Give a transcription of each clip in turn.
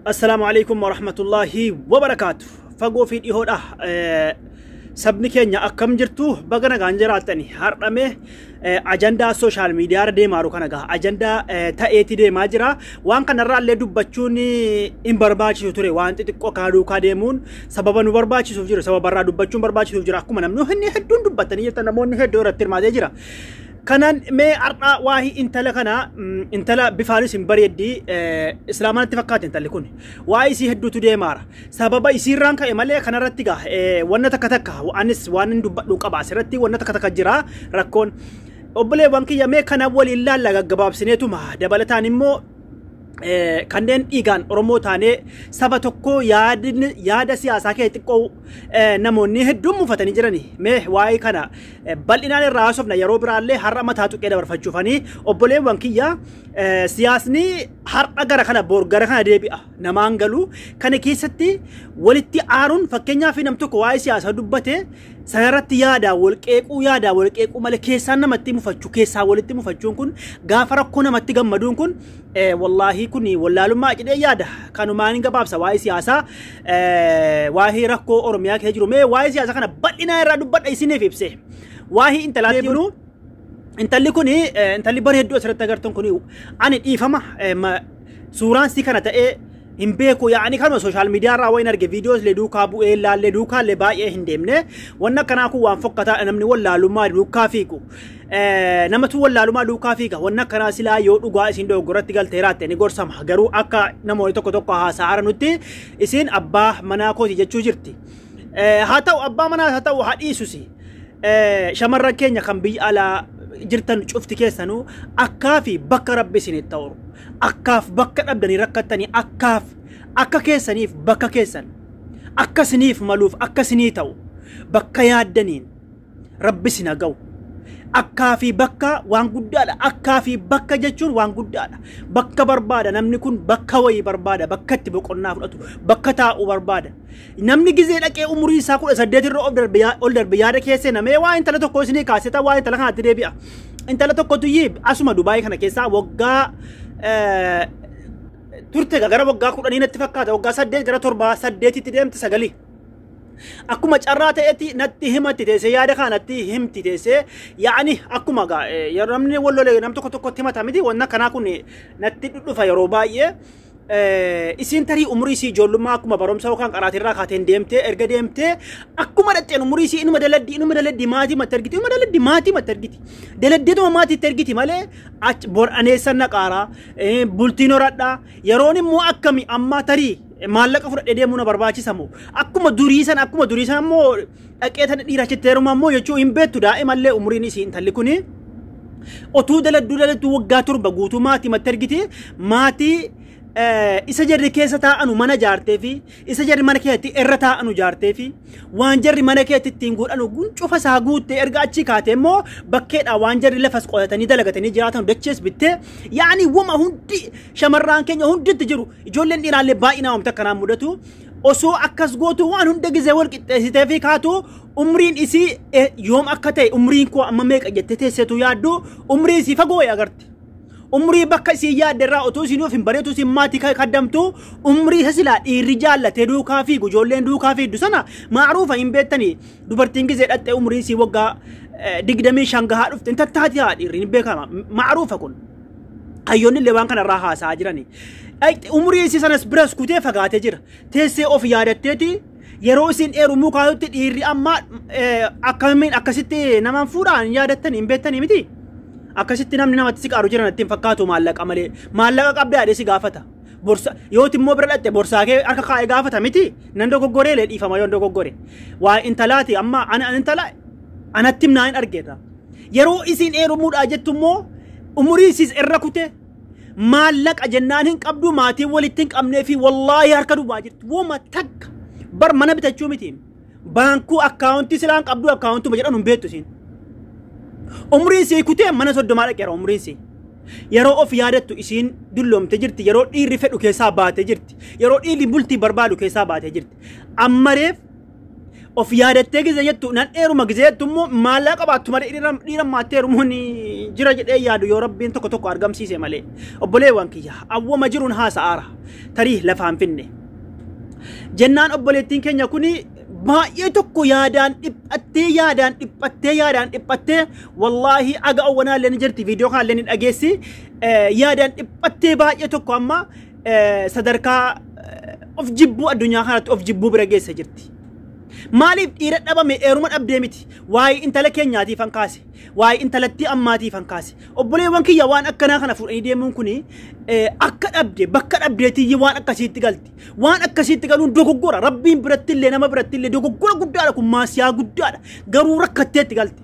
Assalaamu alaikum warahmatullaahi wabarakaatu. Fagoo fi dhihoodha. Sabni keenya akkam jirtu? Baga nagaan jiraattani. Har'ame ajandaa social media irra deemaa jiru kana gaha. Ajandaa ta'eeti deemaa jira. Waan kanarraa illee dubbachuun hin barbaachisu ture. Waan xixiqqoo kana duukaa deemuun sababa nu barbaachisuuf jiru. Sababarraa dubbachuun barbaachisuuf jira. Akkuma namni hedduun dubbatanii jirtan, namoonni hedduu irratti hirmaatee jira. Kanan mee har'a waa'ee intala kana, intala bifaanis hin bareeddi, islaamanatti fakkaate intalli kun. Waa'ee isii hedduutu deemaara. Sababa isiirraan ka'e malee kanarratti gaa wanna takka takka anis waan hin dubbadhu qaba, asirratti wanna takka takka jira rakkoon. Obboleewwan kiyya, mee kana waliin laalla gaggabaabsineetuma. Dabalataan immoo kanneen dhiigaan Oromoo taanee saba tokko yaada siyaasaa kee xiqqoo namoonni hedduun mufatanii jirani. Mee waa'ee kana bal'inaan irraa haasofna yeroo biraallee. Har'a mataa tuqee dabarfachuufanii, obboleewwan kiyya, siyaasni har'a gara kana, bor gara kana deebi'a namaan galu. Kana keessatti walitti aaruun, fakkeenyaaf nam tokko waa'ee siyaasaa dubbate sanarratti yaadaa wal qeequu, yaadaa wal qeequu malee keessaan namatti mufachuu, keessaa walitti mufachuun kun, gaafa rakkoo namatti gammaduun kun, wallaahi kun wallaalummaa jedhee yaada. Kanumaan hin gabaabsa waa'ee siyaasaa, waa'ee rakkoo Oromiyaa keessa jiru. Mee waa'ee siyaasaa kana bal'inaa irraa dubbadha isiniif ibse. Waa'ee intalaatti jiru, intalli kun, intalli bareedduu asirratti agartan kun, ani dhiifama, suuraan si kana ta'ee hin beeku. Yaa'anii kanuma social media irraa wayin arge, viidiyoos illee duukaa bu'ee laallee, duukaa illee baay'ee hin deemne. Wanna akkanaa kun waan fokkataa, namni wallaalummaa duukaa fiigu. Namatu wallaalummaa duukaa fiiga. Wanna akkanaa silaa yoo dhugaa isin dogoggoratti galtee raatte ni gorsama. Garuu akka namoonni tokko tokko haasa'aa nutti isin abbaa manaa kooti jechuu jirti. Haa ta'u, abbaa manaa haa ta'u, haa dhiisusi. Shamarran keenya kan biyya alaa jirtan cufti keessanuu akkaa fi bakka Rabbi isinitti ta'u, akkaaf bakka dhabdanii rakkattanii, akkaaf akka keessaniif bakka keessan akka isiniif maluuf, akka isinii ta'u, bakka yaaddaniin Rabbi isin haa ga'u. Akkaa fi bakka waan guddaadha. Akkaa fi bakka jechuun waan guddaadha. Bakka barbaada namni kun, bakka wayii barbaada, bakka itti boqonnaa fudhatu, bakka taa'u barbaada. Namni gizee dhaqee umurii isaa 18 irra ol darbe yaada keessa namee waa intala tokko isinii kaasee waa intala kanatti deebi'a. Intala tokkotu yii asuma Dubaayii kana keessaa waggaa turte, gara waggaa 10 natti fakkaata, waggaa 8 gara 7 8tti deemte, 9. Akkuma carraa ta'etti natti himatti teessee, yaada kana natti himti teessee, yaa'ani akkuma yeroo namni wal lolee nam tokko tokkotti himata miti, wanna kanaa kun natti dhudhufa yeroo baay'ee. Isiin tarii umurii isii ijoollummaa akkuma barumsa yookaan qaraatirraa kaateen deemtee, erga deemtee akkuma dhaqxeen umurii isii inuma daladdi, inuma daladdi, maatii matti ergiti, inuma daladdi, maatii matti ergiti, daladdeetuma maatiitti ergiti malee ach bor aneessan naqaaraa bultiin horadhaa yeroon immoo akkami ammaa tarii maallaqa fudhadhee deemuu na barbaachisamu, akkuma durii san immoo dhaqee tana dhiira achitti heeruma immoo jechuu hin beektu. Daa'imallee umuriin isii intalli kuni otuu daladduu daladduu waggaa 7 guutuu maatii matti ergiti, maatii isa jarri keessa taa'anu mana jaartee fi isa jarri mana keessatti irra taa'anu jaartee fi waan jarri mana keessatti ittiin godhanu cufa isaa guuttee, erga achii kaatee immoo bakkeedha waan jarri lafas qotatanii dalagatanii jiraatan dachees bittee, yaani wama hundi shamarraan keenya hunditti jiru, ijoolleen dhiiraallee baay'inaa wamta akkanaan mudatu. Osoo akkas gootu waan hunda gizee wal qixxeessitee fi kaatu, umriin isii yoom akka ta'e, umriin koo amma meeqa jettee teesseetu yaaddu, umrii isii fagoo agarti. Umrii bakka isii yaadde irraa otoo isin of hin bareetu isin maatii kaddamtu, umrii isa silaa dhiirri jaallatee duukaa fiigu, ijoolleen duukaa fiigdu sana maaruufa hin beektanii, dubartiin gizee dhattee umrii isii waggaa 25 gahaa dhufte hin tattaati haa dhiirri hin beekama, maaruufa kun. Hayyoonni illee waan kanarraa haasa'aa jirani. Umrii isii sanas biras kutee fagaatee jira. Teessee of yaadatteeti yeroo isin heerumuu kaatutti dhiirri amma akkamiin akkasitti namaan fuudhaan yaadattanii hin beektanii miti. Akkasitti namni namatti si qaaru jiran ittiin fakkaatu maallaqa malee. Maallaqa qabdaa jedhee si gaafata. Borsa yooti immoo bira dhatte borsaa kee harka kaa'ee gaafata miti. Nan dogoggoree lee, dhiifama yoon dogoggore. Waa intalaati amma ana intala anatti himnaa hin argeeta. Yeroo isiin heerumuudhaa jettu immoo umurii isiis irra kute, maallaqa jennaan hin qabdu, maatiin walitti hin qabnee fi wallaahi harka duwwaa jirti. Woma takka bar mana bitachuu miti. Baankuu akkaawuntii silaan qabdu, akkaawuntuma jedhan hin beektu isiin. Umriin isii kutee mana 30 dhaqeera umriin isii. Yeroo of yaadattu isiin dulloomte jirti. Yeroo dhiirri fedhu keessaa baatee jirti. Yeroo dhiirri bultii barbaadu keessaa baatee jirti. Ammareef Of yaadattee gizee jettu nan dheeruma gizee jettu immoo maallaqa qabaattu malee dhiira maattee heerumuun jira jedhee yaadu yoo rabbiin tokko tokko argamsiise malee. Obboleewwan kiyya awwama jiruun haasa'aara tarii lafaan finne. Jennaan obboleettiin keenya kuni baay'ee tokko yaadaan dhiphattee yaadaan dhiphattee yaadaan dhiphattee wallaahi aga awwanaa illee ni jirti viidiyoo kana illee ni dhageessi yaadaan dhiphattee baay'ee tokko amma sadarkaa of jibbuu addunyaa kanatti of jibbuu bira geesse jirti. Maaliif dhiira dhabame eeruma dhabdee miti waa'ee intala keenyaatiif han kaase waa'ee intalattii ammaatiif han kaase obboleewwan kiyya waan akkanaa kana fuudhanii deemuun kuni akka dhabde bakka dhabdeetiyyi waan akkasiitti galti waan akkasiitti galuun dogoggora rabbiin biratti illee nama biratti illee dogoggora guddaadha kun maasiyaa guddaadha garuu rakkatteetti galte.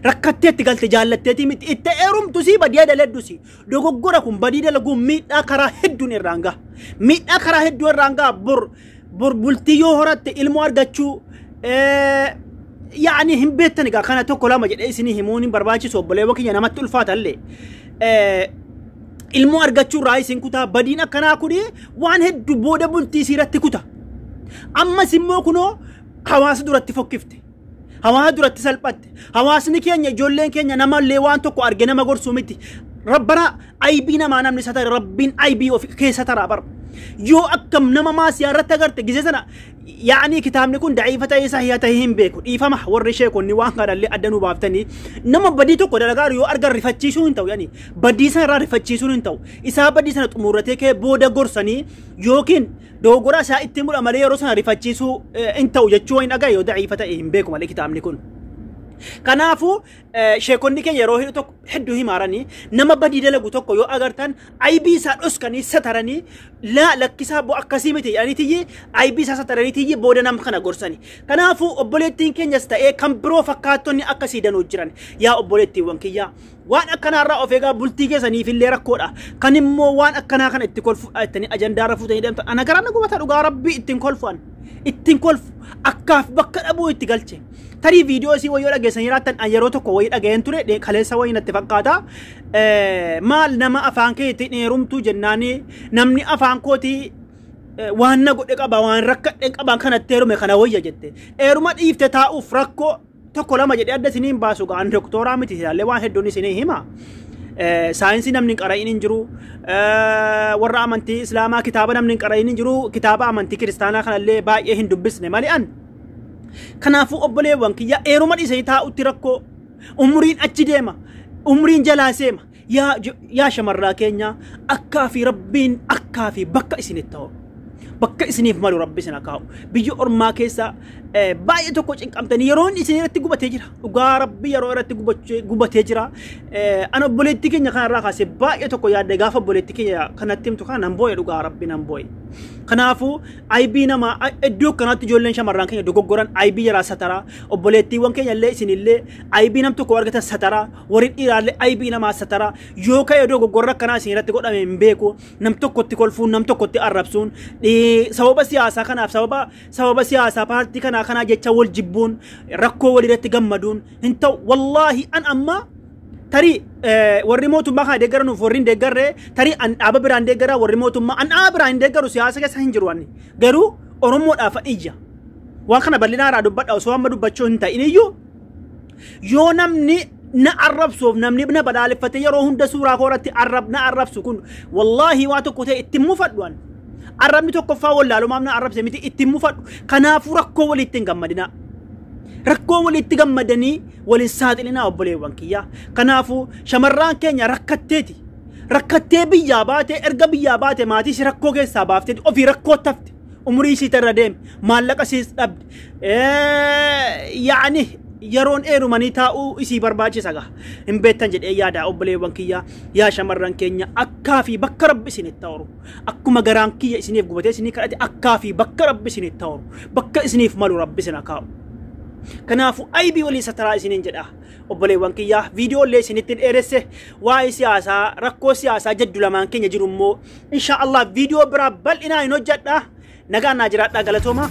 Rakkatteetti galte jaallatteetii miti itti eerumtusi badii daladdusi dogoggora kun badii dalaguun miidhaa karaa hedduun irraan gaha miidhaa karaa hedduu irraan gaha bor bor bultii yoo horatte ilmoo argachuu yaani hin beektan egaa kana tokko lama jedhee isinii himuun hin barbaachisu obboleewwan kiyya namatti ulfaata illee ilmoo argachuu irraa isin kutaa badiin akkanaa kuni waan hedduu booda bultii isiirratti kuta ammas immoo kunoo hawaasa duratti fokkifte. Hawaasa duratti salphatte. Hawaasni keenya ijoolleen keenya namallee waan tokko arge nama gorsuu miti. Rabbana aybii namaa namni satare rabbiin aybii of keessa taraa bara. Yoo akkam nama maasiyaa irratti agarte gizee sana yaani kitaabni kun da'iifa ta'ee sahiha ta'ee hin beeku. Dhiifama warri sheekonni waan kanallee adda nu baaftanii nama badii tokko dalagaa yoo argan rifachiisuu hin ta'u yaani badii sana irraa rifachiisuun hin ta'u. Isaa badii sana xumuratee kee booda gorsanii yookiin dogoggora isaa itti mudha malee yeroo sana rifachiisuu hin ta'u jechuu hin dhagaye yoo da'iifa ta'e hin beeku malee kitaabni kun. Kanaafuu sheekonni keenya yeroo hedduu tokko hedduu himaaranii nama badii dalagu tokko yoo agartan aybii isaa dhoskanii sataranii laa lakkisaa bo akkasii miti jedhanii tiyyi aybii isaa sataranii tiyyi booda nama kana gorsani. Kanaafuu obboleettiin keenyas ta'ee kan biroo fakkaattonni akkasii danuu jiran yaa obboleettiiwwan kiyyaa waan akkanaarraa of eegaa bultii keessaniif illee rakkoodha. Kan immoo waan akkanaa kana itti kolfu jettanii ajandaarra fuutanii deemtan ana garaan na gubata dhugaa rabbii ittiin kolfuan ittiin kolfu akkaaf bakka dhabuu itti galche. Tarii viidiyoo isii wayyoo dhageessanii jiraattan an yeroo tokko wayii dhaga'een ture kaleessa wayii natti fakkaata. Maal nama afaan keetti dheerumtuu jennaani namni afaan kootii waan na godhe qaba waan rakkadhe qaba kanatti heerume kana wayya jette. Heeruma dhiifte taa'uuf rakkoo tokko lama jedhee adda isiniin baasu ga'an doktooraa miti ilaallee waan hedduun isinii hima. Saayinsii namni hin qara'iin hin jiru warra amantii islaamaa kitaaba namni hin qara'iin hin jiru kitaaba amantii kiristaanaa kanallee baay'ee hin dubbisne malee an. Kanaafuu obboleewwan kiyya eeruma dhiisanii taa'utti rakkoo umriin achi deema umriin jalaa seema yaa shamarraa keenya akkaa fi rabbiin akkaa fi bakka isinitti ta'u bakka isiniif malu rabbi isin haa kaa'u biyya ormaa keessa baay'ee tokko cinqamtanii yeroon isin irratti gubatee jira dhugaa rabbi yeroo irratti gubatee jira an obboleettii keenya kanarraa kaasee baay'ee tokko yaadde gaafa obboleettii keenya kanatti himtu kana nan boo'e dhugaa rabbi nan boo'e. Kanaafuu aybii namaa iddoo akkanaatti ijoolleen shamarran keenya dogoggoran aybii jaraa sataraa obboleettiiwwan keenya illee isinillee aybii nam tokko argatan sataraa warri dhiiraallee aybii namaa sataraa yoo ka'e dogoggorra akkanaa isin irratti godhame hin beeku nam tokkotti kolfuun nam tokkotti arrabsuun sababa siyaasaa kanaaf sababa siyaasaa paartii kanaa kanaa jecha wal jibbuun rakkoo walirratti gammaduun hin ta'u wallaahi an amma tarii warri mootummaa kana deeggaranuuf warri hin deeggarre tarii an dhaaba biraan deeggara warri mootummaa an dhaaba biraan hin deeggaru siyaasa keessa hin jiru ani garuu Oromoodhaaf iyya waan kana bal'inaa irraa dubbadha osoo amma dubbachuu hin ta'in iyyuu yoo namni na arrabsuuf namni na badaaleffate yeroo hunda suuraa koo irratti na arrabsu kun wallaahi waa tokko ta'e ittiin mufadhu an arrabni tokkoffaa wallaalumaaf na arrabse miti ittiin mufadhu kanaafuu rakkoo walitti hin gammadinaa. Rakkoo walitti gammadanii waliin saaxilinaa obboleewwan kiyyaa. Kanaafuu shamarraan keenya rakkatteeti. Rakkattee biyyaa baatee erga biyyaa baate maatii ishee rakkoo keessaa baafteeti ofii rakkoo tafte. Umurii ishii irra deeme maallaqa ishiis dhabde. Yaani yeroon eerumanii taa'uu isii barbaachisa gaa. Hin beektan jedhee yaada obboleewwan kiyyaa yaa shamarran keenya akkaa fi bakka rabbi isinitti ta'u. Akkuma garaan kiyya isiniif gubatee isinii kadhate akkaa fi bakka rabbi isinitti ta'u. Bakka isiniif malu rabbi isin haa kaa'u. Kanaafuu aybii walii sataraa isiniin jedha. Obboleewwan kiyyaa viidiyoo illee isinitti dheeresse waa'ee siyaasaa rakkoo siyaasaa jaddu lamaan keenya jiru immoo insha Allah viidiyoo biraa bal'inaa hin hojjedha. Nagaan naa jiraadhaa galatooma.